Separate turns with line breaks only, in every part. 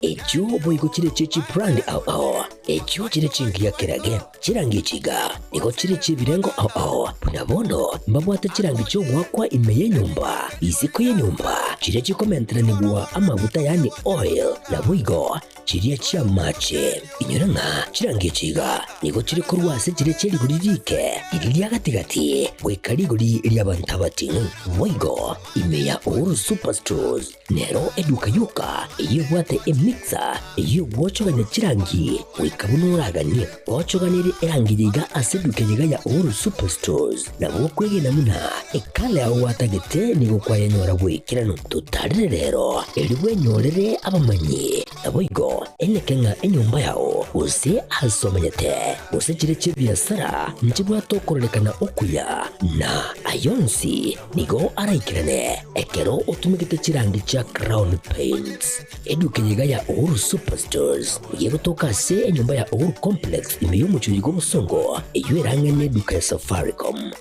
Echio boigo chire chie chibrand ao ao, echio chire chingiya kerage. Chirangi echi iga nigo chire chi'ebirengo ao ao, buna bono mbabwate chirangi chi'ogoakwa ime y'enyomba, isiko y'enyomba, chiria chikomenteranigwa amaguta yaani oil, naboigo chiria chi'amache. Inyora ng'a chirangi echi iga nigo chire korwa ase chiria chie rigori riike, riria ria gati-gati, goika rigori ri'abanto abating'u. Boigo ime ya Uhuru Superstores Nero eduka yoka eyio ebwate emixer eyio egwochogania chirangi goika buna oraganie. Gochoganerie erangi eye iga ase eduka eye iga ya Uhuru Superstores nabo okwegena buna ekala yao gwatagete nigo kwayenyora bw'ekeranu. Totarere rero erio bwenyorere abamanyi naboigo eneke ng'a enyomba yao gose ase omenyete gose chire chi'ebiasara nchibwate okororekana okuya na ayonsi Nigo araikerane ekero otumegete chirangi chia Crown Paints. Eduka eye iga ya Uhuru Superstores nigo egotoka ase enyomba ya Uhuru Complex ime y'omochie oyo bw'obosongo eyio erang'e neduka ya Safaricom.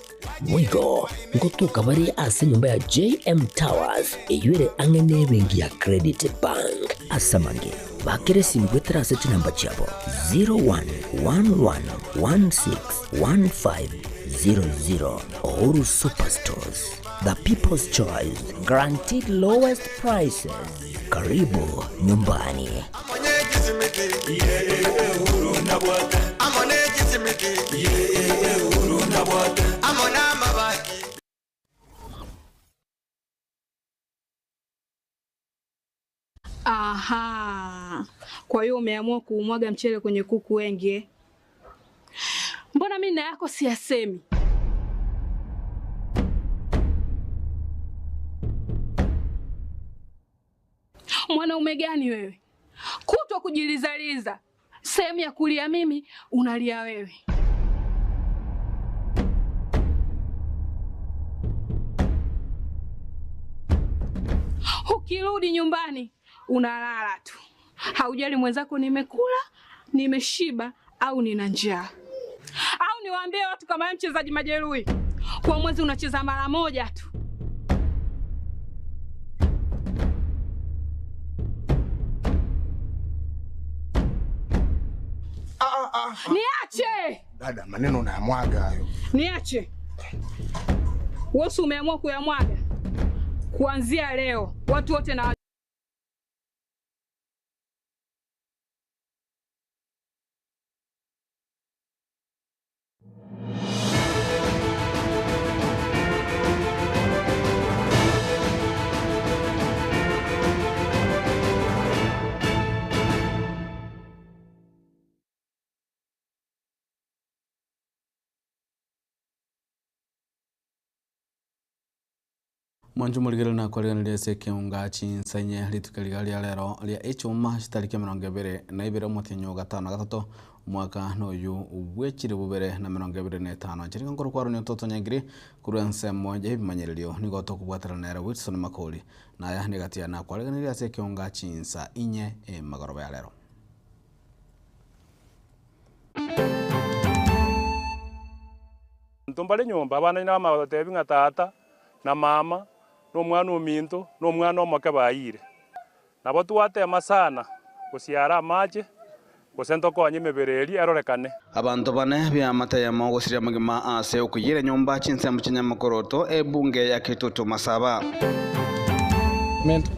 Boigo ngotoka bare ase enyomba ya JM Towers eyio ere ang'e nebenki ya Credit Bank. Ase amange, bakera esimi goetera ase chinamba chiabo 0111161500. Uhuru Superstores, the people's choice, guaranteed lowest prices. Karibu nyumbani.
Aha, kwa hiyo umeamua kuumwaga mchele kwenye kuku wengi eh? Mbona mimi na yako siyasemi? Mwanaume gani wewe? Kutwa kujilizaliza, sehemu ya kulia mimi unalia wewe. Ukirudi nyumbani unalala tu, haujali mwenzako nimekula, nimeshiba au nina njaa. Au niwaambie watu kama wewe mchezaji majeruhi, kwa mwezi unacheza mara moja tu. Niache
Dada, maneno unayamwaga hayo.
niache. Wewe si umeamua kuyamwaga? Kuanzia leo watu wote na
Mwancho morigereria na korigereria ase ekeunga chinsanye rituko riga ria rero ria echuma chitariki emerongo ebere na ibere omotienyi o gatano na gatato omwaka noywo bwechire bubere na emerongo ebere na etano. Inche nigo nkorokwa Aaron Ototo Nyangiri korwa ensemo ya ebimanyererio nigo tokobwaterana nere Wilson Makori naya negati yane nakwarigereria ase ekeunga chinsa inye emagoroba ya rero.
Abanto mbare nyomba, abana inwe bamanya ng'a tata na mama, na omwana ominto, na omwana omoke bayiire. Nabo twatema sana gosiara amache, gose ntokonye emebere eria erorekane.
Abanto bane b'eamate eyemo gosiria amagima ase okoyiera enyomba chinsemo chia nyamakoroto ebunge ya Kitutu Masaba.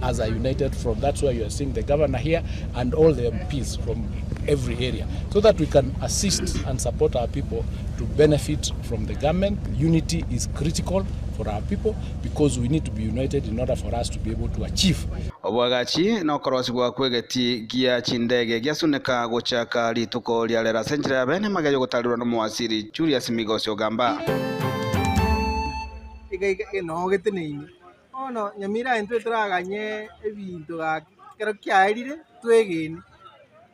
As a united front that's why you are seeing the governor here and all the MPs from every area so that we can assist and support our people to benefit from the government. Unity is critical for our people because we need to be united in order for us to be able to achieve.
Obwagachi na okorosigwa kw'egeti gia chindege giasuneka gochaka rituko ria rero ase enchera ya bene magega y'ogotarirwa n'omowaziri Julius Migosi Ogamba.
Iga iga noo geteneine. Bono nyamira intwe toraganye ebinto gaki, ekero kiaerire twegene.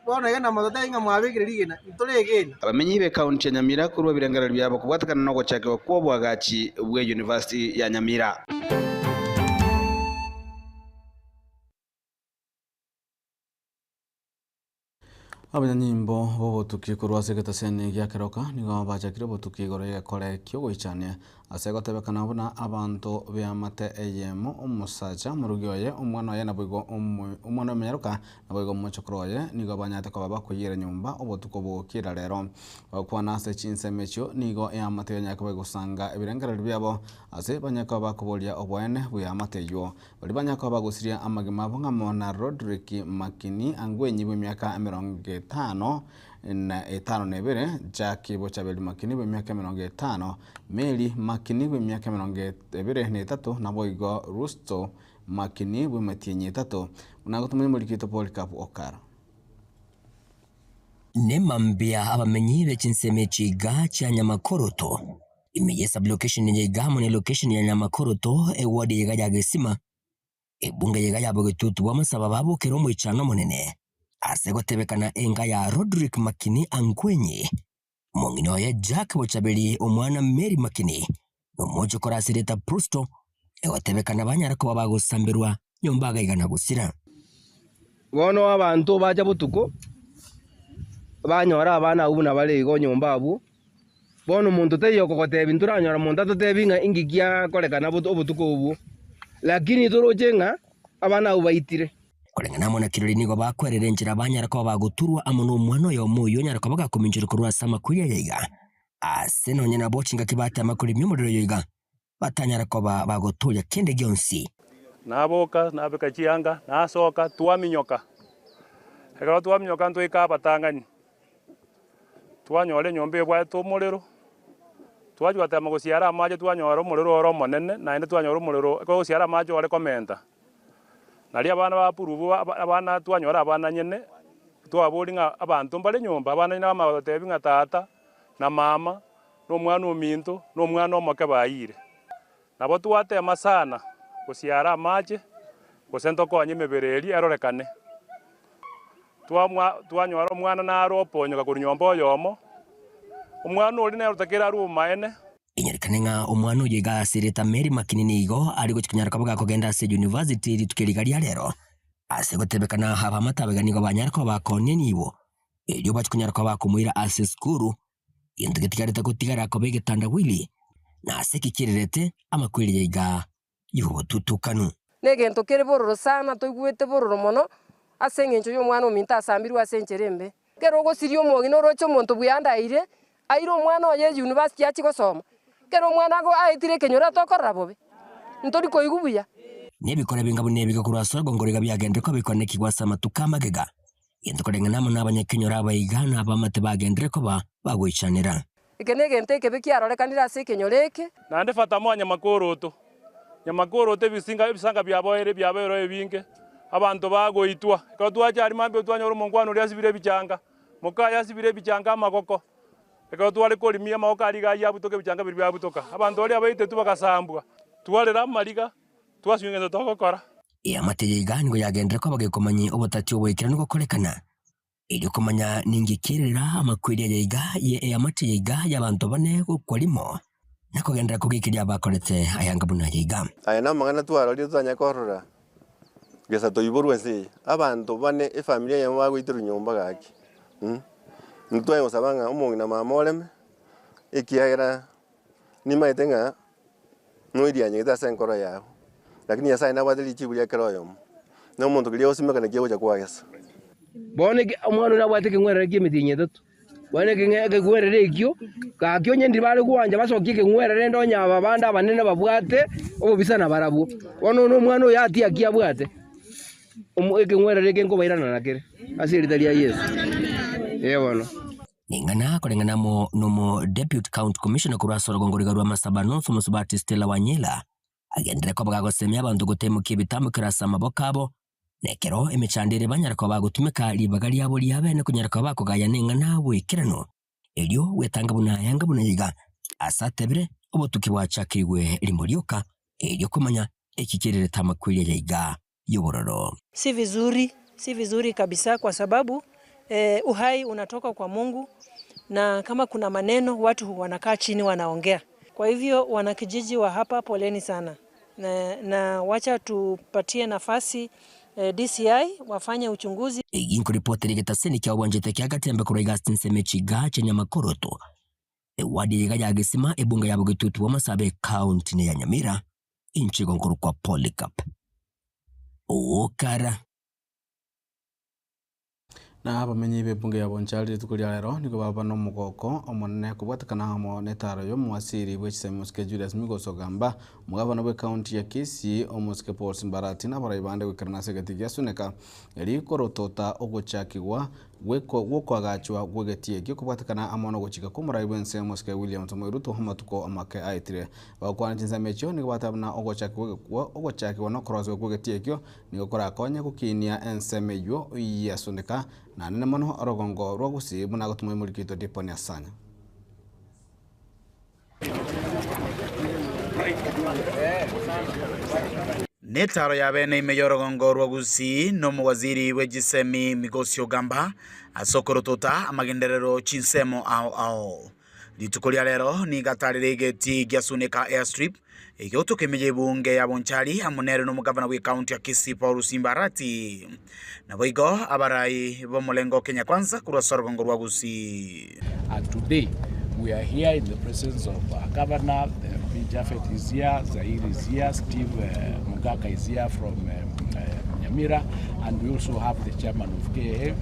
Bono iga namototebie ng'a mwabekire rigena, ntoregene.
Abamenyi b'ekaunti ya Nyamira korwa ebirengererio biabo kobwatekana nogochakigwa kw'oboagachi bwe University ya Nyamira. Abanyanyimbo b'obotuki korwa ase egetaseni gia Keroka nigo bachakire obotuki igoro y'egekore ki'ogoichania Ase gotebekana buna abanto b'eamate eyemo, omosacha, omorugi oye, omwana oye naboigo omwana omonyaroka, naboigo omochokoro oye, nigo banyarete koba bakoyiera nyomba obotuko bogokira rero. Bagokwana ase chinsemo echio, nigo eamate yanyare koba egosanga ebirengererio biabo ase banyare koba bakoboria oboene bw'eamate eyio. Baria banyare koba bagosiria amagima abo ng'amo na Rodrick Makini Angwenyi bw'emiaka 51 na 52, Jack Bochaberi Makini bw'emiaka 50, Mary Makini bw'emiaka 23, naboigo Rusto Makini bw'emetienyi 3. Buna agotomanya omoriki oito Polycarp Okara.
Nemambia abamenyi be chinsemo echi iga chia Nyamakoroto, ime ye sub-location eye iga amo ne location ya Nyamakoroto, eward eye iga ya Gesima, Ebunge eye iga yabogetutu bw'amasabo babokera omoichano omonene ase gotebekana enga ya Rodrick Makini Angwenyi, omong'ina oye Jack Bochaberi omwana Mary Makini, na omochokoro ase erieta Prusto, egotebekana banyare koba bagosamberwa nyomba agaiga na gosira.
Bono abanto bacha botuko, banyora abana abwo buna bare igo nyomba abwo, bono omonto taiyo okogotebia ntoranyora monto atotebi ng'a inki giakorekana obotuko obwo, lakini toroche ng'a abana abwo baitire.
Koreng'ana amo na kirori nigo bakwerera enchera banyare koba bagoturwa amo nomwana oyomo oyio onyare koba gakominchorwa korwa ase amakweri aya iga. Ase nonya nabo chingaki batema korimia omorero oyo iga, batanyare koba bagotoria kende gionsi.
Naboka, nabeka chianga, nasoka, twaminyoka. Ekero twaminyoka ntwaika abatang'ani, twanyora enyomba ebwate omorero, twachia gotema gosiara amache twanyora omorero ore omonene, naende twanyora omorero ekero ogosiara amache ore komenta. Nario abana ba approve abana twanyora abana nyene, twababoria ng'a abanto mbare nyomba, abana nyene bamanya gototebia ng'a tata na mama, na omwana ominto, na omwana omoke bayiire. Nabo twatema sana gosiara amache, gose ntokonye emebere eria erorekane. Twamwa twanyora omwana nare oponyoka korwa nyomba oyomo, omwana oria nere otakere arwe obomaene.
Enyarekane ng'a omwana oyio iga asirete Mary Makini nigo are gochia konyara koba gakogenda ase university rituko eri iga ria rero. Ase gotebekana abamate abaiga nigo banyare koba bakoonia enibo, erio bachia konyara koba bakomoira ase esukuru. Gento getigarete gotigara koba egetandawili, na ase eki kererete amakweri yaiga y'obotutukanu.
Negento kere bororo sana, toigwete bororo mono ase engencho y'omwana ominto asambirwe ase enchera embe. Ekero ogosiria omong'ina oroche omonto buya aire, aire omwana oye university achie gosoma, ekero omwana ago aetire ekenyoro atokorora bobe, ntori koigwa buya.
Nebikora binga buna ebi korwa ase orogongo riga biagenderire kobekwa nekigwa ase amatuko amagega, Gento koreng'ana amo nabanyakenyoro abaiga na abamate bagenderere koba bagoichanera.
Eke negento ekebe kiarorekanire ase ekenyoro eke.
Naende Fatamoa nyamakoroto, nyamakoroto ebisinga ebisanga biaboire biabeirwe ebinge, abanto bagoitwa. Ekero twacha aria mambia twanyora omonkwana oria asibire ebichanga, mokaye asibire ebichanga amagoko. Ekero tware korimia amagoko aria iga ayio abutoka ebichanga biria biabutoka. Abanto baria abaitetwe bagasambwa, twarera amariga, twasinywa egento togokora.
Eamate eye iga nigo yagenderere koba gekomanyia obotati oboikeranu gokorekana, erio komanya ninki kerera amakweri aya iga ye eamate eye iga y'abanto bane gokwa rimo, na kogenderera kogekeria abakorete ayanga buna aya iga.
Aya namang'ana twarorire totanyare korora gesa toiborwe ense eye. Abanto bane efamiri eyemo bagoiterwa nyomba gaki mh, intwe twanye gosaba ng'a omong'ina mama oreme, ekiagera nimaete ng'a noirianyegete ase enkoro yao, lakini Nyasaye nabwate richibu ria kera oyomo, na omonto keria ogosimeka nakio ogocha kwagesa.
Bono eke omwana oria nabwate ekeng'werere ki'emetienyi etato, bono ekeng'e ekeng'werere ekio, gaki onye ndiri bare gwancha basokie ekeng'werere rende onye aba bande abanene babwate obobisa nabarabwo. Bono na omwana oyo atie aki abwate, omo ekeng'werere eke nkobairana nakere ase erita ria Yeso, ee bono.
Ning'ana koreng'ana amo nomo Depute County Commissioner korwa ase orogongo riga rwa Masaba North Omosubati Stella Wanyila agenderere koba gagosemia abanto gotemokia ebitambokero ase amaboko abo na ekero emechando ere banyare koba bagotumeka ribaga riabo riabene konyara koba bakogayana eng'ana boikeranu erio gwetanga buna ayanga buna iga ase atebire obotuki bwachakirigwe rimo rioka erio komanya eki kererete amakweri aya iga y'obororo.
Si vizuri, si vizuri kabisa kwa sababu eh, uhai unatoka kwa Mungu na kama kuna maneno watu wanakaa chini wanaongea. Kwa hivyo wanakijiji wa hapa poleni sana na, na wacha tupatie nafasi eh, DCI wafanye uchunguzi.
Egi nkoripotera egetaseni kia obwanchete kia Gatembe korwa iga ase chinsemo echi iga chia Nyamakoroto. Ewadi eye iga ya Gesima, ebunge ya Bogetutu bw'Amasabe ekaunti ne ya Nyamira, inche igo nkorokwa Polycarp Okara.
Na abamenyi b'ebunge ya Bonchari rituko ria rero nigo baba nomogoko omonene kobwatekana amo netaro y'omowasiri bwe chisemi omosike Julius Migos Ogamba, omogabana bw'ecounty ya Kisii omosike Paul Simbarati na abarai bande goikerana ase egeti gia Suneka eri korotota ogochakigwa gw'okoagachwa gw'egetii ekio kobwatekana amo nogochika kw'omorai bw'ense omosike William Samoei Ruto amatuko amake aetire. Bagokwana chinsemo echio nigo bateba buna ogochakigwa na okorosiwa kw'egetii ekio nigo korakonye gokinia ensemo eyio ya Suneka na nene mono orogongo rwa Gusii buna gotuma omoriki oito Diponi Asanya.
Netaro ya bene ime y'orogongo rwa Gusii na omowaziri bwe chisemi Migosi Ogamba ase okorotota amagenderero chinsemo ao ao. Rituko ria rero nigo atarire egeti gia Suneka Airstrip egeotoka ime y'ebunge ya Bonchari amo nere nomogavana bw'ecounty ya Kisii Paul Simbarati. Naboigo abarai b'omolengo o Kenya Kwanza korwa ase orogongo rwa Gusii.
And today we are here in the presence of our governor, the MP Japhet is here, Zaire is here, Steve Mugaka is here from Nyamira, and we also have the chairman of KAA,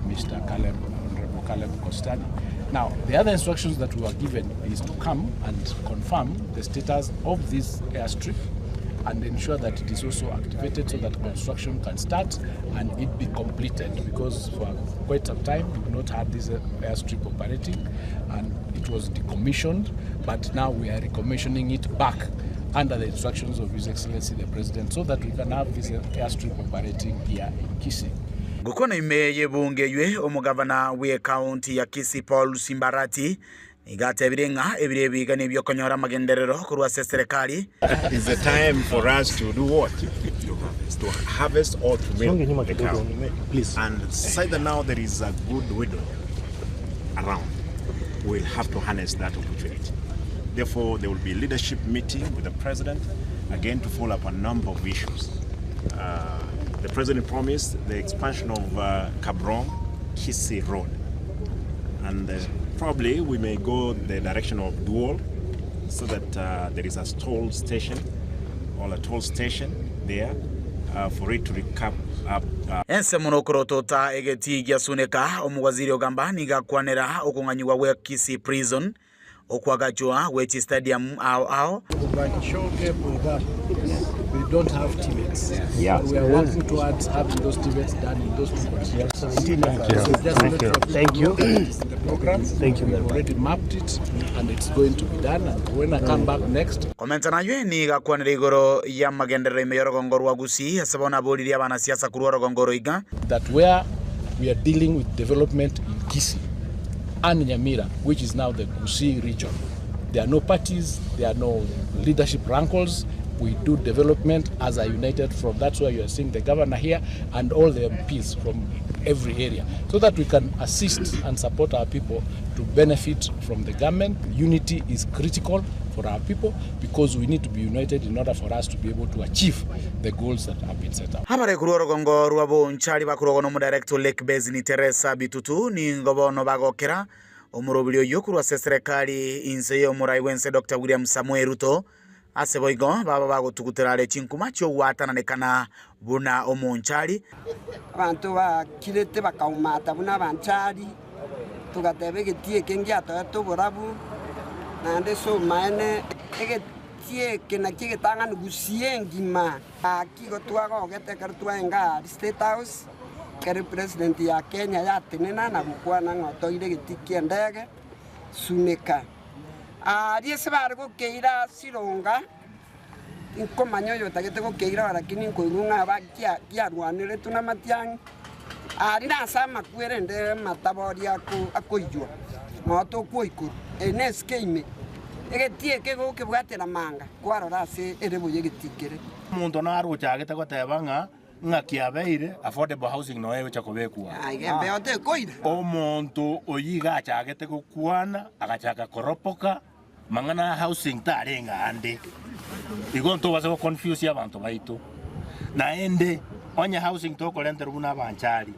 Mr. Caleb, Honorable Caleb Kostani. Now, the other instructions that we were given is to come and confirm the status of this airstrip and ensure that it is also activated so that construction can start and it be completed, because for quite some time we've not had this airstrip operating and it was decommissioned, but now we are recommissioning it back under the instructions of His Excellency the President so that we can have this airstrip operating here in Kisii.
Gokwana ime y'ebunge eywe omogavana bw'ekaunti ya Kisii Paul Simbarati nigo atebire ng'a ebiro ebi iga nibyokonyora amagenderero korwa ase eserekari.
It's a time for us to do what? To harvest or to milk the cow. Please. And either now there is a good widow around, we'll have to harness that opportunity. Therefore, there will be a leadership meeting with the president, again to follow up a number of issues. The president promised the expansion of Kabrong Kisii Road. And probably we may go the direction of Dual, so that there is a toll station or a toll station there for it to recap up.
Ense mono okorotota egeti gia Suneka omowaziri Ogamba nigo akwanera okong'anyigwa gwa Kisii Prison okwagachwa gwe stadium ao ao.
We don't have TVETs. We are working towards having those TVETs done in those two constituencies.
Thank you.
So just
Thank
let
you.
people
Thank you.
know that it's in the program.
Thank you very
We've
much.
already mapped it and it's going to be done. And when I come back next,
Komenta nayo nigo akwanera igoro ya magenderero ime y'orogongo rwa Gusii ase bono aboririe abanasiasa korwa orogongo roiga
that where we are dealing with development in Kisii and Nyamira, which is now the Gusii region. There are no parties, there are no leadership rankles. We do development as a united front. That's why you are seeing the governor here and all the MPs from every area, so that we can assist and support our people to benefit from the government. Unity is critical for our people because we need to be united in order for us to be able to achieve the goals that have been set up.
Abare korwa orogongo rwa Bonchari bakorogwo na omodirector Lake Basin Teresa Bitutu ningo bono bagokera omorobiri oyo korwa ase eserekari inse y'omorai bwense Dr. William Samoei Ruto ase boigo baba bagotugutera are chinkuma chiogwatananekana buna omonchari.
Abantu bakirete bakaumata buna abanchari tugateba egetie eke ngiatoete oborabu naende somaene egetie eke nakio egetang'ani Gusii engima akigo twagogete ekero twaenga aria State House ekero president ya Kenya yatenena na gokwana ng'a otoire egeti kia endege Suneka aria ase bare gokeira Sironga nkomanya oyo otagete gokeira lakini nkoigwa ng'a ba kiarwaneretwe na matiang'i ari nase amakwere nde matabori akoiywa noto okwoikuru ene esike ime egetie eke gokebwatera manga kwarora ase erebo ya egeti kere.
Omonto narochagete goteba ng'a ng'a kiabeire affordable housing noe egocha kobekwa.
Aigembe otekoira.
Omonto oyi iga achagete gokwana agachaka koropoka mang'ana housing tarenge ande igo ntobase goconfuse abanto baito naende onye housing tokorentera buna abanchari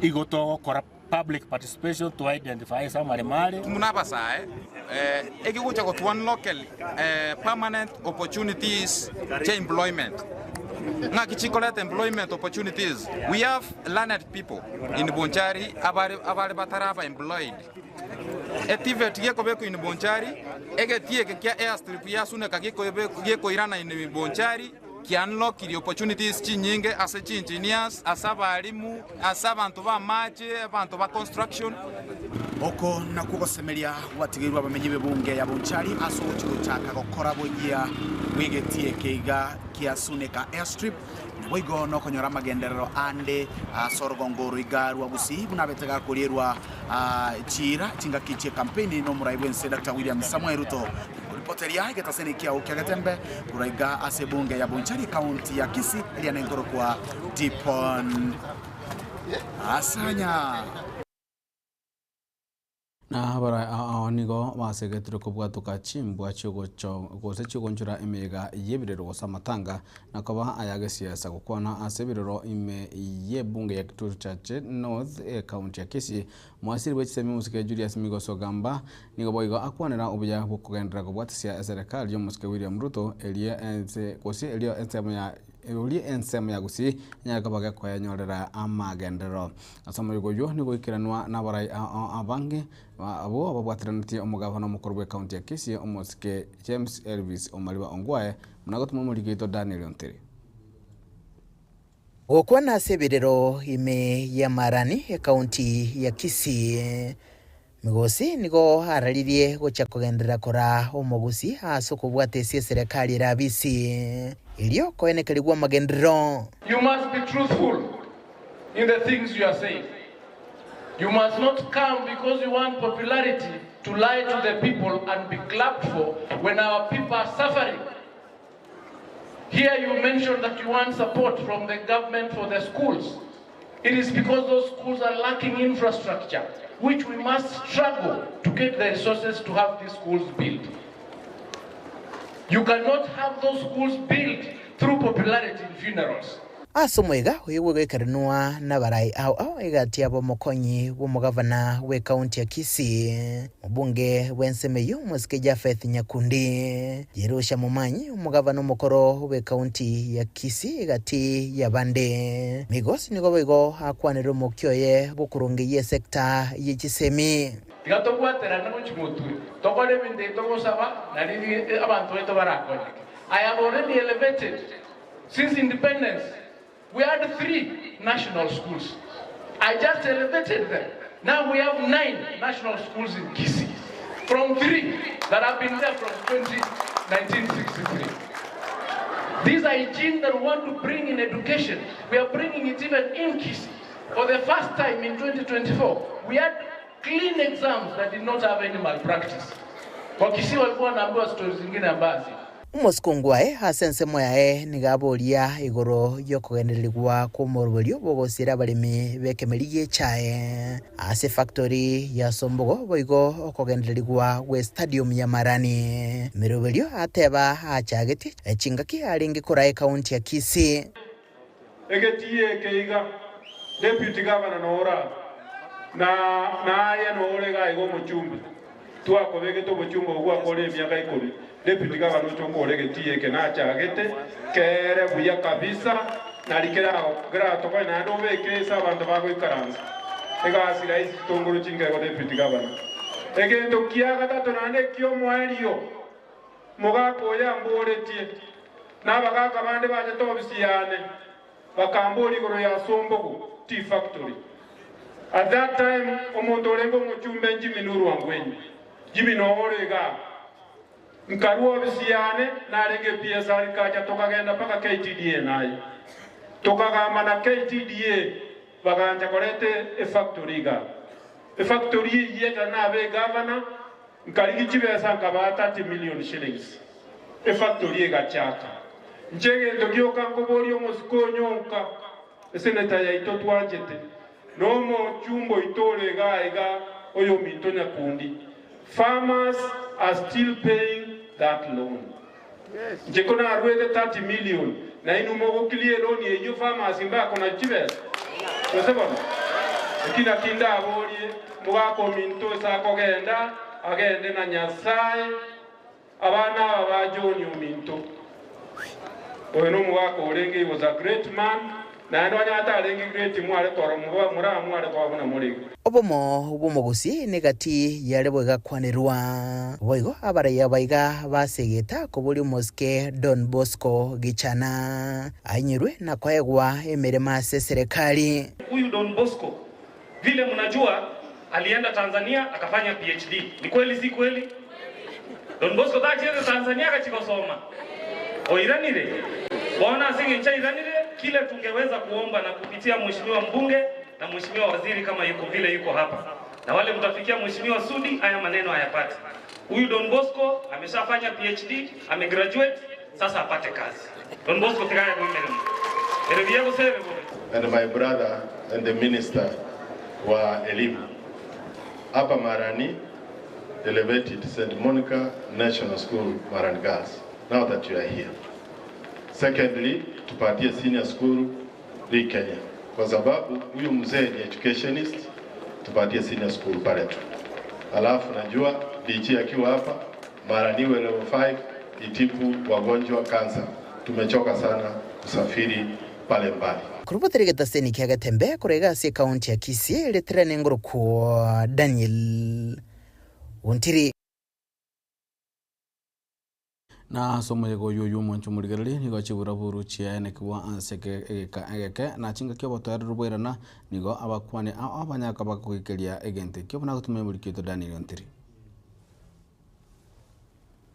igo togokora. Public participation to identify ase amaremo are.
Buna abasae, ekegocha gotu unlock permanent opportunities chia employment. Ng'aki chikoreta employment opportunities? We have learned people in Bonchari abare abare bataraba employed. Etivet gekobekwa in Bonchari, egetii eke kia airstrip ya Suneka gekoirana in Bonchari, Kianlokirie opportunities chinyinge ase chi engineers, ase abalimu, ase abanto ba amache, abanto ba construction.
Oko nakwo ogosemeria gwatigeirwe abamenyi b'ebunge ya Bonchari ase ogochia gochaka gokora boyia bw'egetii eke iga kia Suneka Airstrip, naboigo nokonyora amagenderero ande ase orogongo oro iga rwa Gusii buna abete gakorierwa chiira chingaki chi'ekampeini n'omorai bw'ense Doctor William Samoei Ruto. Ripoteria egetaseni kiao kia Getembe korwa iga ase ebunge ya Bonchari ekaunti ya Kisii eria nenkorokwa Dipon Asanya.
Na abarai ao nigo basegetirwe kobwatoka chimbwa chi'ogocho gose chi'ogoonchora emeyega y'ebirero gose amatanga, na koba aya gesiasa gokwana ase ebirero ime y'ebunge ya Kitutu Chache North ekaunti ya Kisii. Mwasiri bwe chisemi omosike Julius Migos Ogamba nigo boigo akwanera obuya bw'okogenderera kobwatisia eserekari y'omosike William Ruto erio ense gose erio ensemo ya oria ensemo ya Gusii enyare koba gekoenyorera amagenderero. Ase omoyega oyio nigo oikeranwa nabarai ao abange abwo babwateranetie omogabana omokoro bw'ecounty ya Kisii omosike James Elvis Omariba Ongwae buna gotoma omoriki oito Daniel Ontiri.
Gokwana ase ebirero ime y'Amarani, ekaunti ya Kisii, Migosi nigo araririe gochia kogenderera koraa omogusi ase okobwata ase eserekari ere abisi, erio koenekerigwa amagenderero.
You must be truthful in the things you are saying. You must not come because you want popularity to lie to the people and be clapped for when our people are suffering. Here you mentioned that you want support from the government for the schools. It is because those schools are lacking infrastructure, which we must struggle to get the resources to have these schools built. You cannot have those schools built through popularity in funerals.
Ase omoyega oyo bw'ogoikaranwa nabarai ao ao egati yabo omokonyi bw'omogavana bw'ekaunti ya Kisii, omobunge bw'ensemo eyio omosike Japheth Nyakundi, Jerusha Momanyi, omogavana omokoro bw'ekaunti ya Kisii egati y'abande. Migos nigo boigo akwanire omokia oye bw'okorongeyia esecta ye chisemi.
Tiga tobwaterane gochia motwe, tokore ebinto ebi togosaba, nario abanto baito barakonyeke. I have already elevated Since independence we had 3 national schools, I just elevated them, now we have 9 national schools in Kisii from 3 that have been there from 20, 1963. This hygiene that we want to bring in education, we are bringing it even in Kisii. For the first time in 2024, we had clean exams that did not have any malpractice. Wakisii walikuwa wanaambiwa stories zingine ambazo
Omosike aye ase ensemo yaye nigo aboria igoro y'okogendererigwa kw'omoroberio bw'ogosiera abaremi b'ekemeri gi'echae ase efactory ya Sombogo boigo okogendererigwa gw'estadium ya Marani. Emeroberio ateba achagetie chingaki arenge koraa ekaunti ya Kisii.
Egetii eke iga, Deputy Governor noro aa, na naye nore iga iga omochumbe, twakobegete obochumbe obwo gwakora emiaka ikomi, Deputy Governor oche okore egetii eke nachagete, kere buya kabisa, nari keratokonye naende obeke ase abanto bagoikaransa. Egasi rahisi chitongoro chinkego Deputy Governor. Egento kia gatato naende ekiomoerio, Mogaka oyo amboretie, na abagaaka bande bachete ofisi yane, bakamboria igoro ya Sombogo Tea Factory. At that time omonto orenge omochumbe Jimmy Nuru Angwenyi, Jimmy noo ore igaa. Nkarua ofisi yane, narenge PSR nkacha tokagenda mpaka KTDA naye. Tokagamba na KTDA bagancha koreta efactory igaa. Efactory eyio ekero nabe egavana, Nkarigia chibesa nkabaa 30 million shillings, efactory egachaka. Inche egento gioka nkoboria omosike onyonka, esenator yaito twanchete, na omochumba oito ore igaa iga oyominto Nyakundi, farmers are still paying that loan. Inche ko naruete 30 million, nainwe mogoclear eloan eyio farmers mbakona chibesa? Gose bono? Naki ndaborie, Mogaka ominto ase akogenda, agende na Nyasae, abana aba ba John ominto. Oyo nomogaka orenge, he was a great man, naende onye atarenge great mware koro moramware koba buna more iga.
Obomo bw'omogusi negati yare bwegakwanerwa. Boigo abaraiyo abaiga basegeta koboria omosike Don Bosco Gichana ainyerwe na koegwa emeremo ase eserekari.
Huyu Don Bosco vile mnajua alienda Tanzania akafanya PhD. Ni kweli si kweli? Don Bosco tachiete Tanzania agachia gosoma. Oiranire. Bono ase eng'encho airanire, kile tungeweza kuomba na kupitia mheshimiwa mbunge na mheshimiwa waziri kama yuko vile yuko hapa, na wale mtafikia mheshimiwa Sudi, haya maneno hayapati. Huyu Don Bosco ameshafanya PhD, amegraduate, sasa apate kazi. Don Bosco tigaya goimeremo. Erebiya gosebe bobe.
and my brother and the minister wa elimu hapa Marani, elevated St. Monica National School Marani Girls, now that you are here. Secondly, tupatie senior school li Kenya, kwa sababu huyu mzee ni educationist, tupatie senior school pale tu. Alafu najua DG akiwa hapa Marani level 5 itibu wagonjwa kansa. Tumechoka sana kusafiri pale mbali.
Korobotera egetaseni kia Getembe korwa ase ekaunti ya Kisii eretera nengorokwo Daniel Ontiri.
Na ase omoyega oyio oyio omwancho omorigereria nigo chiburaburu chiaenekigwa ase egeka egeke na chingaki obotoereru bwairana nigo abakwane ao abanyaka bakogekeria egento ekio buna gotumia omoriki oito Daniel Ontiri.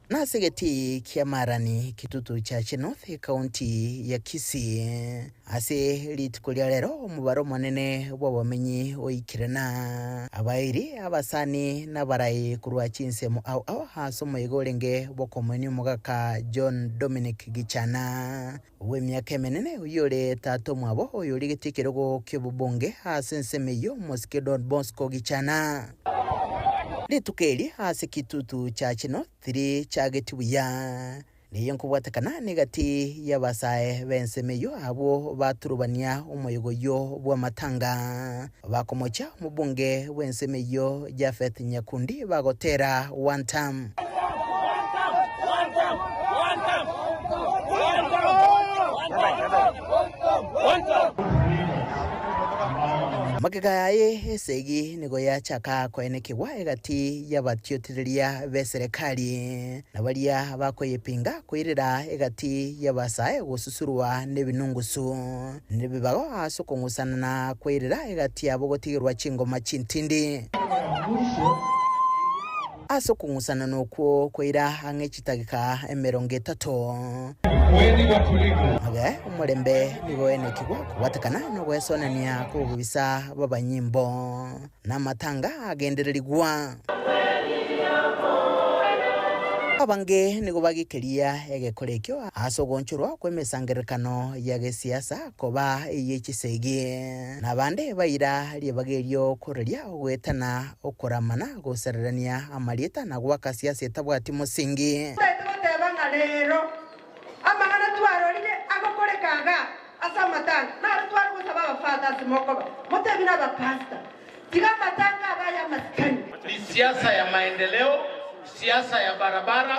Nase egetii kia Marani Kitutu Chache North ekaunti ya Kisii ase rituko ria rero omobaro omonene bw'abamenyi oikire na abairi abasani na abarai korwa chinsemo ao ao ase omoyega orenge bw'okomoenia omogaka John Dominic Gichana bw'emiaka emenene oyio ore tata omwabo oyorigetie ekerogo ki'obobonge ase ensemo eyio omosike Don Bosco Gichana. Rituko eri ase Kitutu Chache North Tiri chageti buya, neyio nkobwatekana negati y'abasae b'ensemo eyio abwo baturubania omoyega oyio bw'amatanga, bakomochia omobunge bw'ensemo eyio Japheth Nyakundi bagotera One term. Magega yaye esegi nigo yachaka koenekigwa egati y'abatiotereria b'eserekari, na baria bakoyepinga koirera egati y'abasae gosusurwa nebinungusu, nebibago ase okong'usana na koirera egati yabo gotigerwa chingoma chintindi. Ase okong'usanana okwo koira ang'e chitageka emerongo etato. Age omorembe nigo oenekigwa kobwatekana nogwesonania kw'obobisa bw'abanyimbo, na amatanga agendererigwa. Abange nigo bagikeria egekora ekio ase ogoonchorwa kw'emesangererekano ya gesiasa koba eye chisegi, na abande baira ribaga erio koraria ogoetana Okoramana, gosererania amarieta, na goaka siasa etabwati mosingi.
Totaete goteba ng'a rero amang'ana twarorire agokoreka iga ase amatanga naro tware gosaba abafather ase mokoba motebie na abapastor tiga amatanga abe aya amasikani.
Ni siasa ya maendeleo, siasa ya barabara,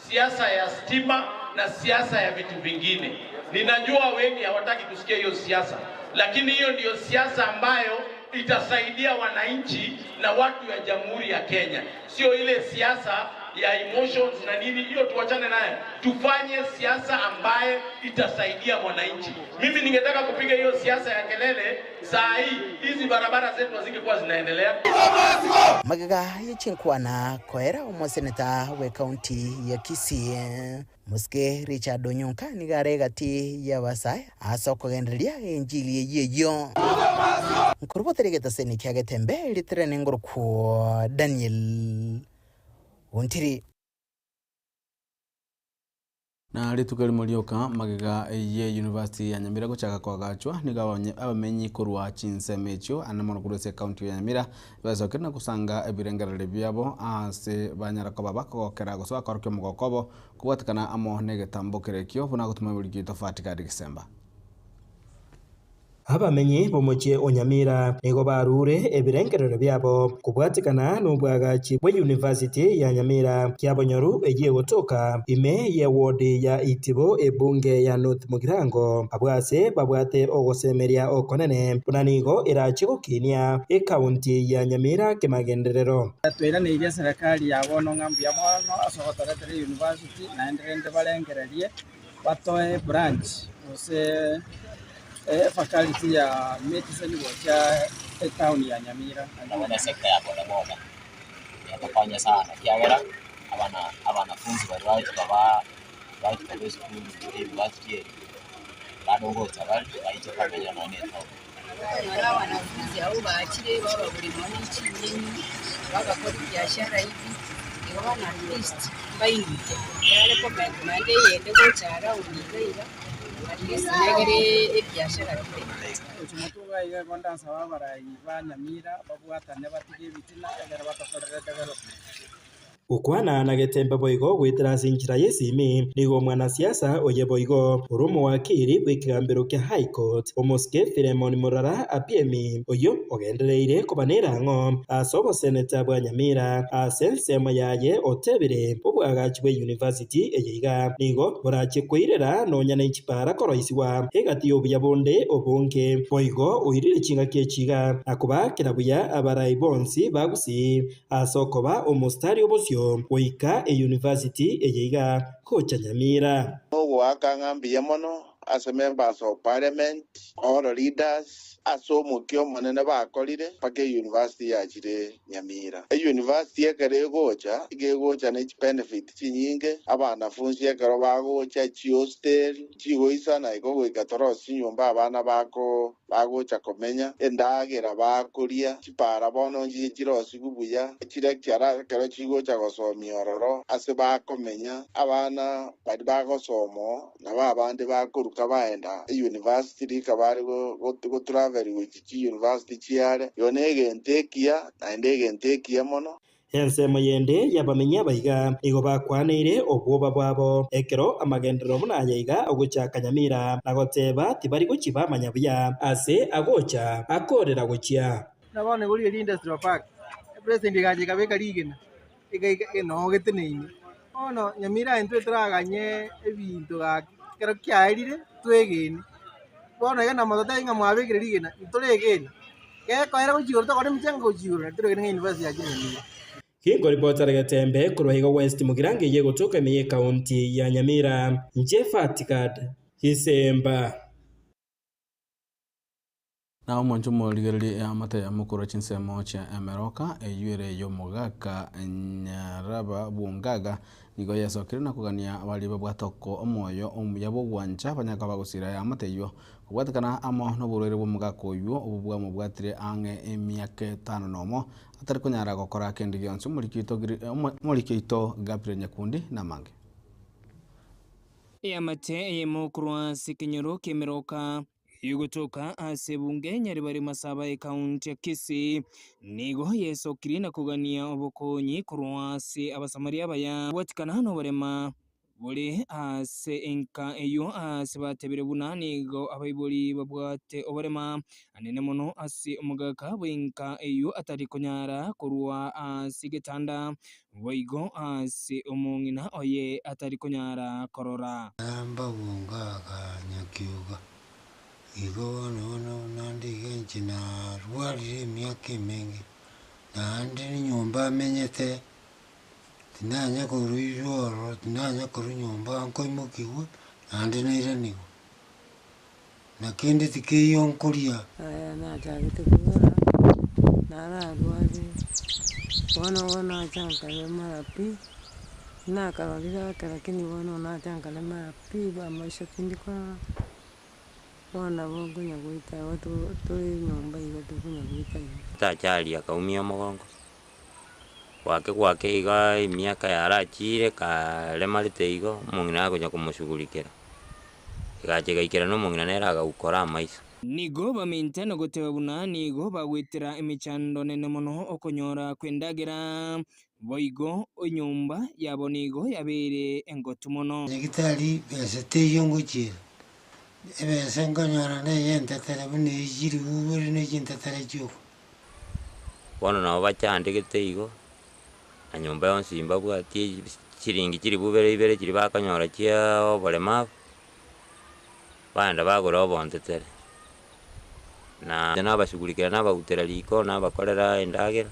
siasa ya stima na siasa ya vitu vingine. Ninajua wengi hawataki kusikia hiyo siasa, lakini hiyo ndiyo siasa ambayo itasaidia wananchi na watu ya Jamhuri ya Kenya, sio ile siasa ya emotions na nini. Hiyo tuachane nayo, tufanye siasa ambaye itasaidia mwananchi. Mimi ningetaka kupiga hiyo siasa ya kelele saa hii, hizi barabara zetu hazingekuwa zinaendelea.
Magega ye chinkwana koera omoseneta bw'ekaunti ya Kisii Mosike Richard Onyonka nigo are egati y'abasae ase okogendereria enchili eyio eyio. Nkoruboteria egetaseni kia Getembe ritirene ngorokwo Daniel Ontiri.
Na rituko erimo rioka magega ye University ya Nyamira gochaka koagachwa, nigo abamenyi korwa chinsemo echio ande mono korwa ase ecounty ya Nyamira besokire na gosanga ebirengererio biabo ase banyara koba bakogokera gose bakorokia omogoko obo kobwatekana amo negetambo kere ekio buna gotuma eborigi tofauti gadi Gisemba.
Abamenyi b'omochie o Nyamira nigo barure ebirengererio biabo kobwatekana nobwagachi bwe University ya Nyamira Kiabonyoru eyio egotoka ime ye ward ya Itibo ebunge ya North Mugirango abwo ase babwate ogosemeria okonene buna nigo erache gokinia ecounty ya Nyamira kemagenderero.
Twairaneirie eserekari ya bono ng'a mbuya mono ase ogotoretera eyunivasiti, naende rende barengererie batoe ebranch gose efaculty ya medicine gocha etown ya Nyamira.
Nabo na sector ya bodaboda yatokonya sana ekiagera abana abanafunzi baria bagochi koba bagochi koba esukuru eyunivasiti eye, bado ngocha bare baiche komenya nonya na etown.
Okonyora abanafunzi abwo bachire babagure nonya ne chinyeni, bagakora ebiashara hivi, igo bono at least mbainute, yare komenta naende eyende gocha around iga iga, at least negere ebiashara bibe.
Gochia motwe iga iga igo ndasaba abarai ba Nyamira babwatane batige ebitina ekero batokorere development.
Gokwana na getembe boigo goetera ase enchera y'esimi, nigo omwanasiasa oye boigo ore omowakiri bw'ekegambero kia High Court, omosike Philemon Murara Apiemi, oyio ogendereire koba nerang'o ase oboseneta bwa Nyamira ase ensemo yaye otebire obwagachi bwe University eye iga nigo borachie koirera nonya ne chipara koroisigwa egati y'obuya bonde obonge. Boigo oirire chingaki echi iga na kobaakera buya abarai bonsi ba Gusii Ase okoba omositari obosio goika eyunivasiti eye iga gocha Nyamira.
Nogoaka ng'a mbuya mono ase members of parliament, all leaders ase omokia omonene bakorire mpaka eyunivasiti yachire Nyamira. Eyunivasiti ekero egocha iga egocha ne chibenefit chinyinge, abanafunsi ekero bagocha chihostel chigoisana igo goika torosie chinyomba abana bako bagocha komenya, endagera bakoria, chipara bono nchiche chirosigwe buya, chilecturer ekero chigocha gosomia ororo ase bakomenya, abana baria bagosoma oo, nabo abande bakoruka baenda eyunivasiti rika bare gotravel gochia chiyunivasiti chiare, igo negento ekiya naende egento ekiya mono.
Ensemo yende y'abamenyi abaiga nigo bakwaneire obwoba bwabo ekero amagenderero buna aya iga agochaka Nyamira na goteba tibari gochia bamanya buya ase agocha akorera gochia.
Buna bono igoro riria industrial park, epresident egacha ekabeka rigena, egaika noo geteneine. Bono Nyamira intwe toraganye ebinto gaki, ekero kiaerire twegene. Bono iga namototebi ng'a mwabekire rigena, ntoregene. Gekoera gochia igoro tokore emechango gochia igoro, nari toregene ng'a university yachire Nyamira.
Ginkoripotera Getembe korwa iga West Mugirango eyio egotoka ime y'Ekaunti ya Nyamira, inche Fatigad Gisemba.
Na omonche omorigererie eamate yamo korwa chinsemo chia emeroka, eyio ere ey'omogaka Nyaraba bw'Ongaga, nigo yesokire na kogania baria babwate omoyo omuya bw'ogwancha banyare koba bagosira eamate eyio Kobwatekana amo noborwaire bw'omogaka oyio obwo bwamobwatire ang'e emiaka etano nomo, atari konyara gokora kende gionsi. Omoriki oito Omoriki oito Gabriel Nyakundi namange.
Eamate eyemo korwa ase ekenyoro ki'emeroka egotoka ase ebunge Nyaribari Masaba ekaunti ya Kisii nigo yesokirie na kogania obokonyi korwa ase Abasamaria abaya kobwatikana noborema Bore ase enka eyio aase batebire buna nigo abaibori babwate oborema anene mono ase omogaka bw'enka eyio atari konyara korwa ase egetanda, boigo ase omong'ina oye atari konyara korora.
Mbabungaga nyakioga, igo bono bono naende iga inche narwarire emiaka emenge, naende nenyomba amenyete. Tinanya koruirwa ororo, tinanya korwa nyomba nkoimokigwa, naende nairanigwe, na kende tikeiyo nkoria.
Aya nachagete korwara, nararwarire, bono bono nacha nkaremara pi, nakarorire ake lakini bono nacha nkaremara pi, amaiso tindi korora, bono nabo nkonya goita igo tore nyomba igo tokonya goita igo.
Tachari akaumia omogongo. Gwake gwake iga emiaka yarachire karemarete igo, omong'ina agocha komoshughulikera, egacha egaikera na omong'ina nere agaukora amaiso.
Nigo bamente na goteba buna nigo bagoetera emechando nene mono okonyora kw'endagera, boigo enyomba yabo nigo yabeire engotu mono.
Nyagetari besa teiyo ngochiera. Ebesa nkonyora na eyentetere buna eyio chiribu ibere na chintetere chioka.
Bono nabo bachandegete igo, na nyomba yonsi mbabwati chiringi chilifu ibere ibere chiria bakonyora chia oboremabu, baenda bagora obontetere. Na nabashughulikera nabagutera riko, nabakorera endagera,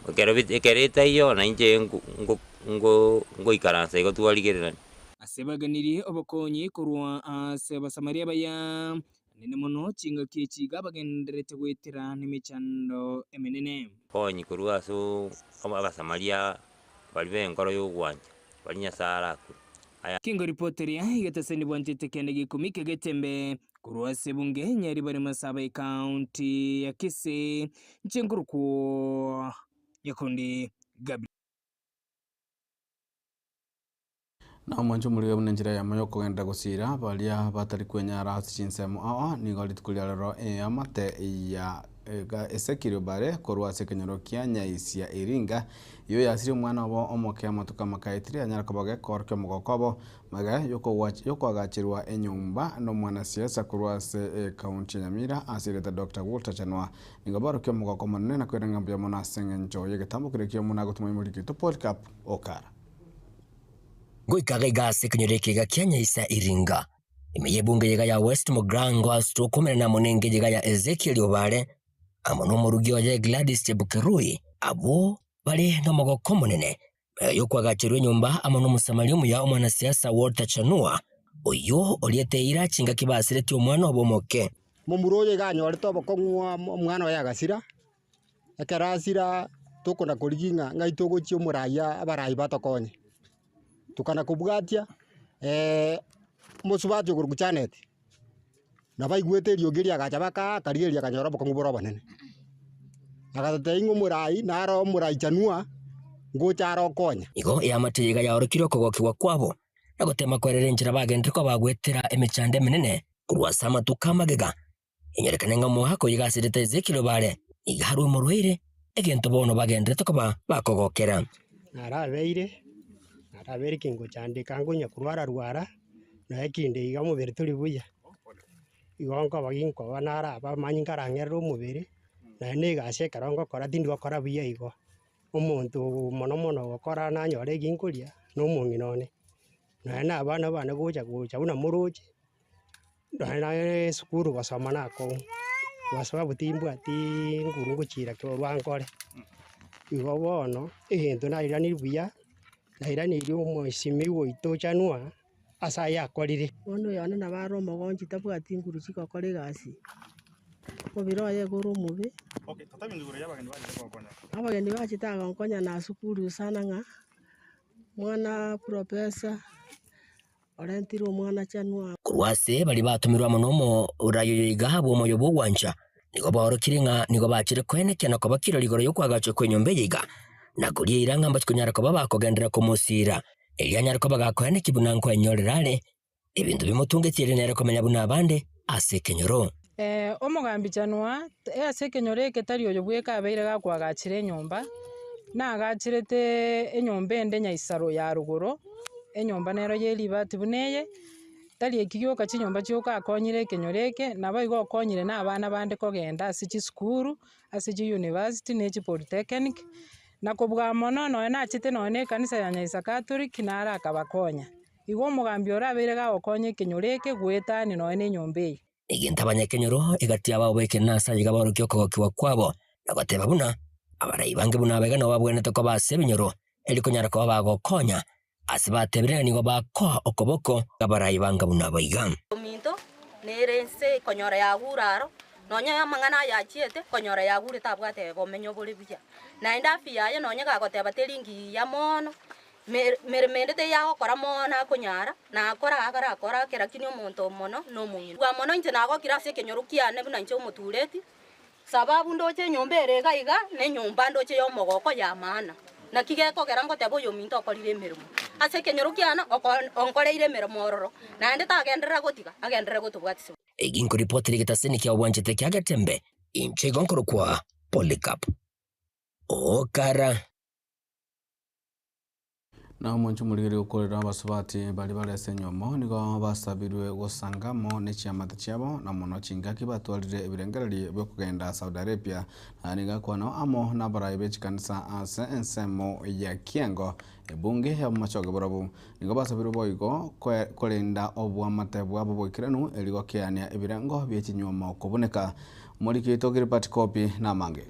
ekero bit ekero etaiyo na inche nko nko nko ngoikaransa igo twarigererania.
Ase baganirie obokonyi korwa ase Abasamaria abaya, anene mono chingaki echi iga bagendererete goetera nemechando emenene.
Konyi korwa ase Abasamaria baria b'enkoro y'ogwancha, baria Nyasae arakure. Aya.
Kengoripoteria egeteseni bwanchete kende gekomi kegetembe korwa ase ebunge Nyaribari Masaba ekaunti ya Kisii inche nkorokwo Nyakundi Gabriel.
Na omwanche omorige buna enchera eyemo y'okogenderera gosiira baria batari kwenyara ase chinsemo ao, nigo rituko ria rero eamate ya Ezekiel Obare korwa ase ekenyoro kia Nyaisia Iringa, eyio yasirie omwana obo omoke amatuko amakaetire anyare koba gekoorokia omogoko obo magega yokoagacherwa enyomba nomwanasiasa korwa ase ekaunti ya Nyamira ase erieta Doctor Walter Chanua. Nigo baorokia omogoko omonene na koirana ng'a mbuya mono ase eng'encho y'egetambo keria ki'omwana agotoma omoriki oito Polycarp Okara.
Goika gaiga ase ekenyoro eke iga kia Nyaisa Iringa, ime y'ebunge yaiga ya West Mugirango ase tokomerana amo nenge yaiga ya Ezekiel Obare amo nomorugi oye Gladys Chepkirui, abwo bare nomogoko omonene y'okoagacherwa enyomba amo n'Omosamaria omuya omwanasiasa Walter Chanua, oyio oriete eira chingaki basiretie omwana obo omoke.
Momura oyo iga anyorete obokong'u omwana oye agasira, ekero asira tokona korigia ng'a ng'ai togochia omorai abarai batokonye. Tokana kobwatia omosubati okorokwa Janet, nabo aigwete eriogi eria agacha baka akarigereria akanyora obokong'u bore obonene. Agatotebia ng'a omorai naro omorai Chanua, ngocha are okonya.
Igo eamate eye iga yaorokire okogokigwa kwabo, na gotema kwerera enchera bagenderere koba bagoetera emechando emenene korwa ase amatuko amagega. Enyorekane ng'a omoaka oyo iga aserete Ezekiel obare, nigo arwe omorwaire, egento bono bagendererete koba bakogokera.
Narabeire, narabeire kingochandeka nkonya korwara rwara, nonya kinde iga omobere tori buya, igo nkoba ginkoba naraba amanyinga arang'erere omobere, nonya na egasi ekero ngokora tindi gokora buya igo. Omonto mono mono ogokora nanyore eki nkoria, na omong'ina one, nonya na abana bane gocha gocha buna moroche, nonya na esukuru gosoma nakong'u, kwa sababu timbwatiiii nguru ngochira korwa nkore. Igo bono, egento nairanire buya, nairaneirie omwesimigwa oito Chanua, ase aya akorire.
Bono oyo one nabo are omogonchi tabwati nguru chigokora egasi, omobere oye iga ore omobe. Abageni bachete agonkonya nashukuru sana ng'a mwana professor orentire omwana Chanua.
Korwa ase baria batomirwe amo nomoraia oyo iga bw'omoyo bw'ogwancha, nigo baorokire ng'a nigo bachire koenekia na koba kirori igoro y'okoagachwa kw'enyomba eye iga, na koria eira ng'a mbachi konyara koba bakogenderera komosiira. Erio anyare koba gakoenekia buna nkoenyorera are ebinto bimotungetie erio nere komenya buna abande ase ekenyoro.
Omogambi Chanua ase ekenyoro eke tari oyo bweka abeire gakoagachera enyomba, nagacherete enyomba ende Nyaisaro ya rogoro, enyomba nero ye ribati buna eye, tari eki gioka chinyomba chioka akonyire ekenyoro eke, naboigo okonyire na abana bande kogenda ase chisukuru, ase chiuniversity na echipolytechnic, na kobua mono nonye nachete nonye na ekanisa ya Nyaisa Catholic naro akabakonya. Igo omogambi ore abeire gagokonya ekenyoro eke goetania nonye na enyomba eye.
Egento abanyakenyoro egati y'abao b'ekeene ase ayio baorokia okogokigwa kwabo, na goteba buna, Abarai bange buna abaiga nabo babwenerete koba ase ebinyoro, erio konyara koba bagokonya, ase batebire ng'a nigo bakoa okoboko abarai banga buna abaiga.
Ominto nere ense konyora yagure aro, nonya amang'ana aya achiete, konyora yagure tabwate bomenyo bore buya. Naende afya yaye nonya gagoteba teri ngiya mono, Meremo ende teiyo agokora mono akonyara, na akora akarakora ake, lakini omonto mono nomong'ina. Bwa mono inche nagokire ase ekenyoro kiane buna inche omotureti, sababu ndoche enyomba ere iga iga, na enyomba ndoche y'omogoko ya maana. Naki gekogera ngoteba oyominto okorire emeremo ase ekenyoro kiane, onkoreire emeremo ororo, naende tagenderera gotiga, agenderere gotobwatisia.
Egi nkoripotera egetaseni kia obwanchete kia Getembe, inche igo nkorokwa Polycarp Okara.
Na omonche omorigeri gokorera abasubati baria bare ase enyomo nigo basabirwe gosanga amo ne chiamate chiabo, na mono chingaki batwarire ebirengererio bi'okogenda Saudi Arabia. Na nigo akwanao amo nabarai be chikanisa ase ensemo ya Kiango, ebunge y'amachoge barabwo. Nigo basabirwe boigo korenda oboamate bwabo boikeranu erio gokeania ebirengo bie chinywomo kobuneka. Omoriki oito Gilbert Kobi namange.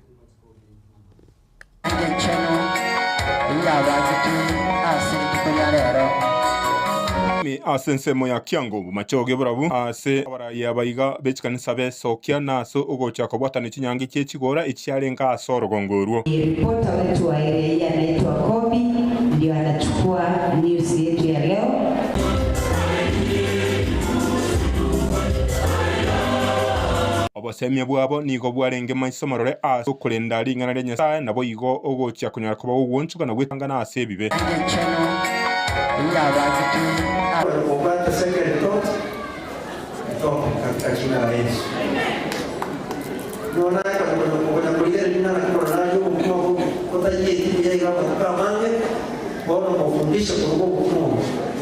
Ime ase ensemo ya Kiango, bomachoge borabu ase abarai abaiga be chikanisa besokia na ase ogocha kobwatana chinyangi chie chigora echiarenge ase orogongo orwo.
Ripota wetu wa area hii anaitwa Kobi ndio anachukua news yetu ya leo.
Obosemia bwabo nigo bwarenge maiso marore ase okorenda ring'ana ria Nyasae, naboigo ogochia konyara koba gogwonchoka na gwetangana ase ebibe.
Upate second thought, itoke katika jina la Yesu. Nona kanya rina na koronayo mukimo kotayie ya igama kamange bono mufundishe kurugo mukimo.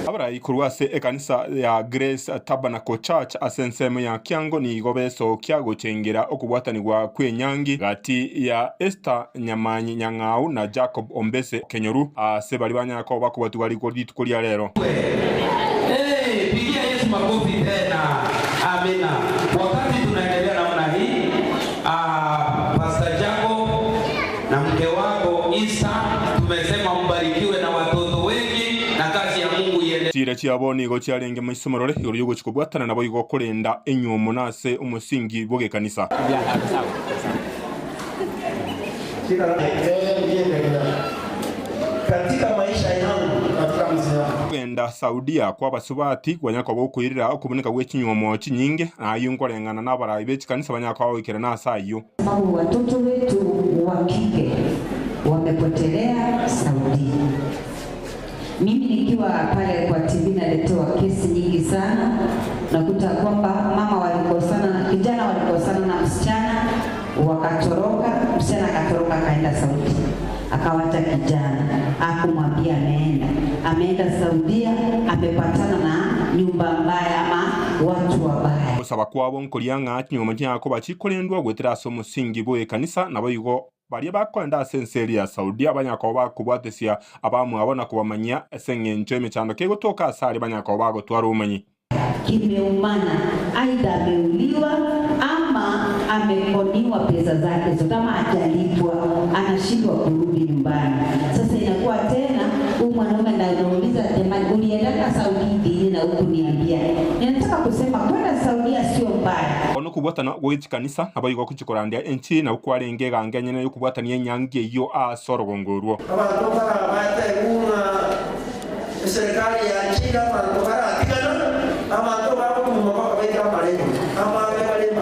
Abarai korwa ase ekanisa ya Grace Tabernacle Church ase ensemo ya Kiango nigo besokia gochengera okobwatanigwa kw'enyangi gati ya Esther Nyamanyi Nyang'au na Jacob Ombese Kenyoru ase baria banyara koba bakobwatigwa riko rituko ria rero.
Hey, pigia Yesu makofi tena. Amina. Wakati tunaendelea namna hii, Pastor Jacob na mke wako Isa, tumesema mbarikiwe na watoto wengi na kazi ya Mungu iendelee.
Chira chiabo nigo chiarenge maiso marore igoro yogochia kobwatana nabo igo korenda enywomo na ase omosingi bw'egekanisa.
Katika maisha yangu, katika maisha yangu.
Kogenda Saudia kwa abasubati kwanya koba okoirera okoboneka gwe chinywomo chinyinge naye nkoreng'ana na abarai be chikanisa banya koba goikerana ase ayio.
Sababu watoto wetu wa kike wamepotelea Saudia. Mimi nikiwa pale kwa TV naletewa kesi nyingi sana, nakuta kwamba mama walikosana, kijana walikosana na msichana wakatoroka, msichana akatoroka akaenda Saudia, akawacha kijana, hakumwambia ameenda. Ameenda Saudia, amepatana na nyumba mbaya ama watu wabaya.
Gosaba kwabo nkoria ng'a chinywomo chinyara koba chikorendwa goetera ase omosingi bwa ekanisa nabo igo baria bakoenda ase ense eria ya Saudia banyara koba bakobwatesia abamwabo na kobamanyia ase eng'encho emechando kegotoka ase aria banyara koba bagotwara obomanyi.
Kimeumana, aidha ameuliwa ama amekoniwa pesa zake zote ama hajalipwa, anashindwa kurudi nyumbani. Sasa inakuwa tena huyu mwanaume na unauliza, jamani, uliendaka Saudi lini na hukuniambia? Ninataka kusema kwenda Saudia sio mbaya.
Ono kobwatana gwa echikanisa nabo igo gochikorandia enchi nabo kwarenge egange enyene ya okobwatania enyangi eyio ase orogongo orwo.
Abantu barabate bunga serikali ya China abantu baratigana abantu bakuma bakabeka amarema amame barema.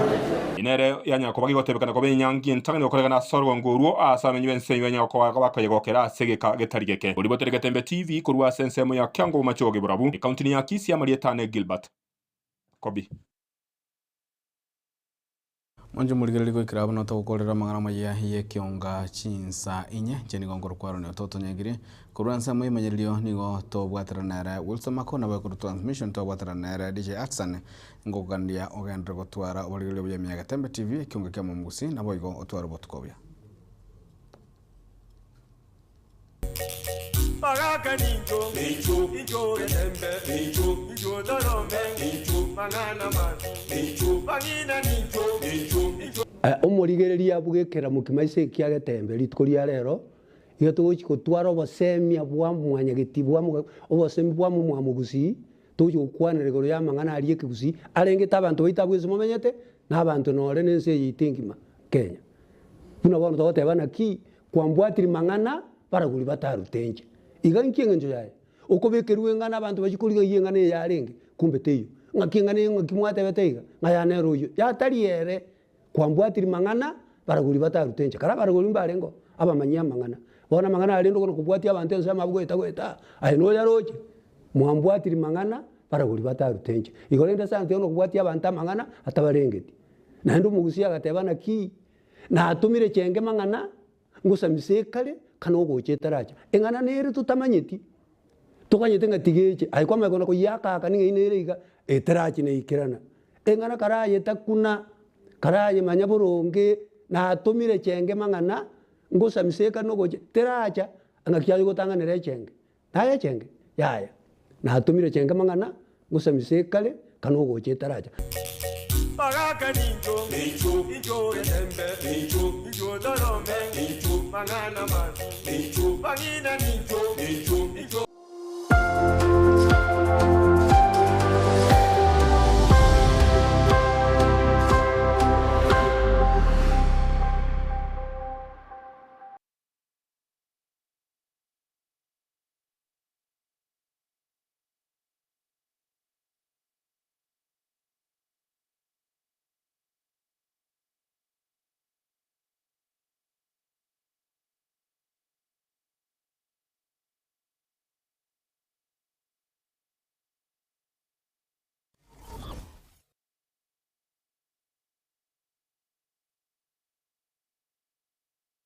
Inere yanyara koba gigotebekana koba enyangi entang'ani gokoregana ase orogongo orwo ase amenyi b'ense eyio banyara koba bakoyegokera ase egeka getari geke. Oribotere Getembe TV korwa ase ensemo ya Kiango Bomachoge Borabu, ekaunti ya Kisii Amarieta ane Gilbert Kobi.
Monche morigereria goikera abwo notogokorera amang'ana amaya y'ekionga chinsa inye inche nigo nkorokwa Aaron Ototo Nyagiri korwa ensemo y'emenyererio nigo tobwaterana ere Wilson Mako nabo ekorwa transmission tobwaterana ere DJ Atsan ngokogandia ogenderere gotwara oborigereria buya ime ya Getembe TV ekionga kia Momugusi nabo igo otware obotuko obuya.
Baraka ninjo, ninjo, ninjo getembe, ninjo, ninjo dorome, ninjo, mang'ana mabi, ninjo, bang'ina ninjo, ninjo, ninjo.
Omorigereria bw'ekera mokimaise ekia Getembe rituko ria rero, iga togochi gotwara obosemia bwa mwanyageti bwa moga obosemi bwa momwamogusii, togochi gokwanera igoro ya amang'ana aria ekegusii, arengete abanto baito abwo ase momenyete, na abanto nore na ense eye yaito engima, Kenya. Buna bono togoteba naki, kwambwatiri mang'ana baragori batarute inche. Iga inki eng'encho yaye? Okobekerwa eng'ana abanto bachie korigia ng'a eng'ana eye yarenge, kumbe teiyo. Ng'aki eng'ana eye ng'aki mwatebete iga, ng'a ya nere oyio. Yatari ere, kwambwatiri mang'ana baragori batarute inche. Kare abaragori mbarenge oo, abamanyi amang'ana. Bono amang'ana arende okona kobwatia abanto ense amabe goeta goeta, aye noyaroche, mwambwatiri mang'ana baragori batarute inche. Igo rende ase anto okobwatia abanto amang'ana atabarengeti. Naende omogusia agateba naki, natomire chenge mang'ana, ngosamise ekare, kana ogocha etaracha. Eng'ana nere totamanyeti. Toganyete ng'a tiga eche, aye kwamanya kona koyiaka aka ning'ai nere iga, eterachi neikerana. Eng'ana karaye takuna, karaye manya boronge, natomire echenge mang'ana, ngosamiseka nogocha, teracha, ng'aki aye ogotang'anera echenge. Naye echenge? Yaya, natomire echenge mang'ana, ngosamise ekare, kana ogocha etaracha.
Bagaka nincho, nincho, incho getembe, nincho, incho torome, nincho, mang'ana mabi, nincho, bang'ina nincho, nincho, incho.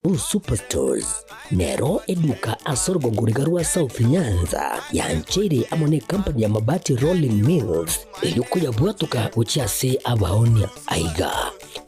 Uhuru Superstores nero eduka ase orogongo riga rwa South Nyanza yancheire amo ne company ya Mabati Rolling Mills erio koyabwatoka gochia ase abaonia. Aiga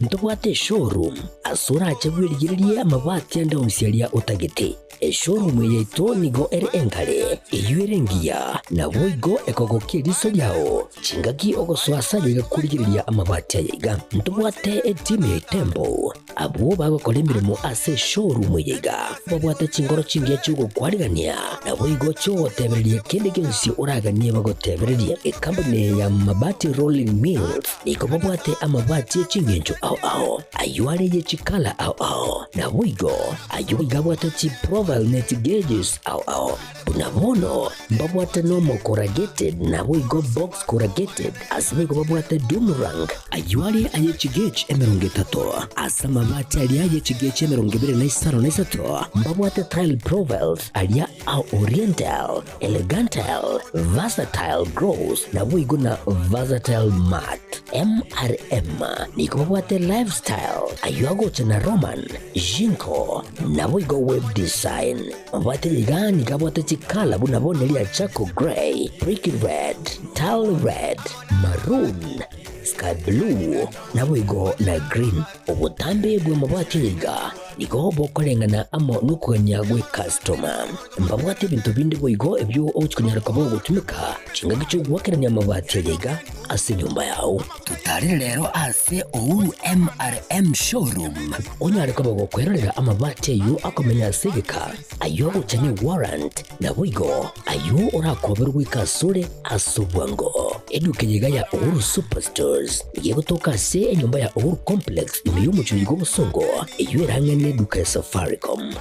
ntobwate eshowroom ase orache bwerigererie amabati ande onsi aria otagete. Eshowroom eye yaito nigo ere engare, eyio ere engiya, naboigo ekogokia eriso riao chingaki ogosoa ase ayaiga korigereria amabati ayaiga. Ntobwate etimu ya Itembo Abwo bagokora emeremo ase eshowroom eye iga babwate chinkoro chingiya chi'ogokwarigania, naboigo chi'ogotebereria kende gionsi oraganie bagotebererie. Ekampuni eye ya Mabati Rolling Mills nigo babwate amabati e chingencho ao ao, ayio are ye chikala ao ao, naboigo ayio iga abwate chiprofile ne chigeges ao ao. Buna bono mbabwate normal corrugated naboigo box corrugated, ase boigo babwate doom rank, ayio are aye chigauge 30, ase amabati aria aye chigauge 25, mbabwate tile profiles aria a oriental, elegantile, versatile gross naboigo na versatile matte. MRM nigo babwate lifestyle, ayio agocha na Roman, Jinko, naboigo web design. Mabwate iga nigo abwate chikala buna bono eria charcoal grey, brick red, tile red, maroon, sky blue, naboigo na green. Obotambe bw'amabati aya iga nigo bokoreng'ana amo nokogania gw'ekastoma. Mbabwate ebinto binde boigo ebio ogochi konyara koba ogotumeka chingaki chi'ogoakerania amabati aya iga ase enyomba yao. Totarere rero ase Uhuru MRM Showroom onyare koba gokwerorera amabati ayio akomenya ase egeka, ayio agocha ne warrant, naboigo ayio orakoberwe goika asore ase obwango. Eduka eye iga ya Uhuru Superstores nigo egotoka ase enyomba ya Uhuru Complex ime y'omochie oyo bw'obosongo eyio erang'e neduka ya Safaricom.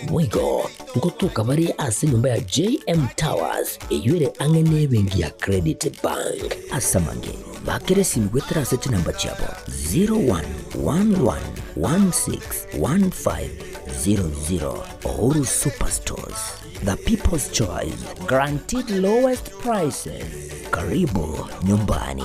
Boigo ngotoka bare ase enyomba ya JM Towers eyio ere ang'e nebenki ya Credit Bank. Ase amange, bakera esimi goetera ase chinamba chiabo 0111161500. Uhuru Superstores, the people's choice, guaranteed lowest prices. Karibu nyumbani.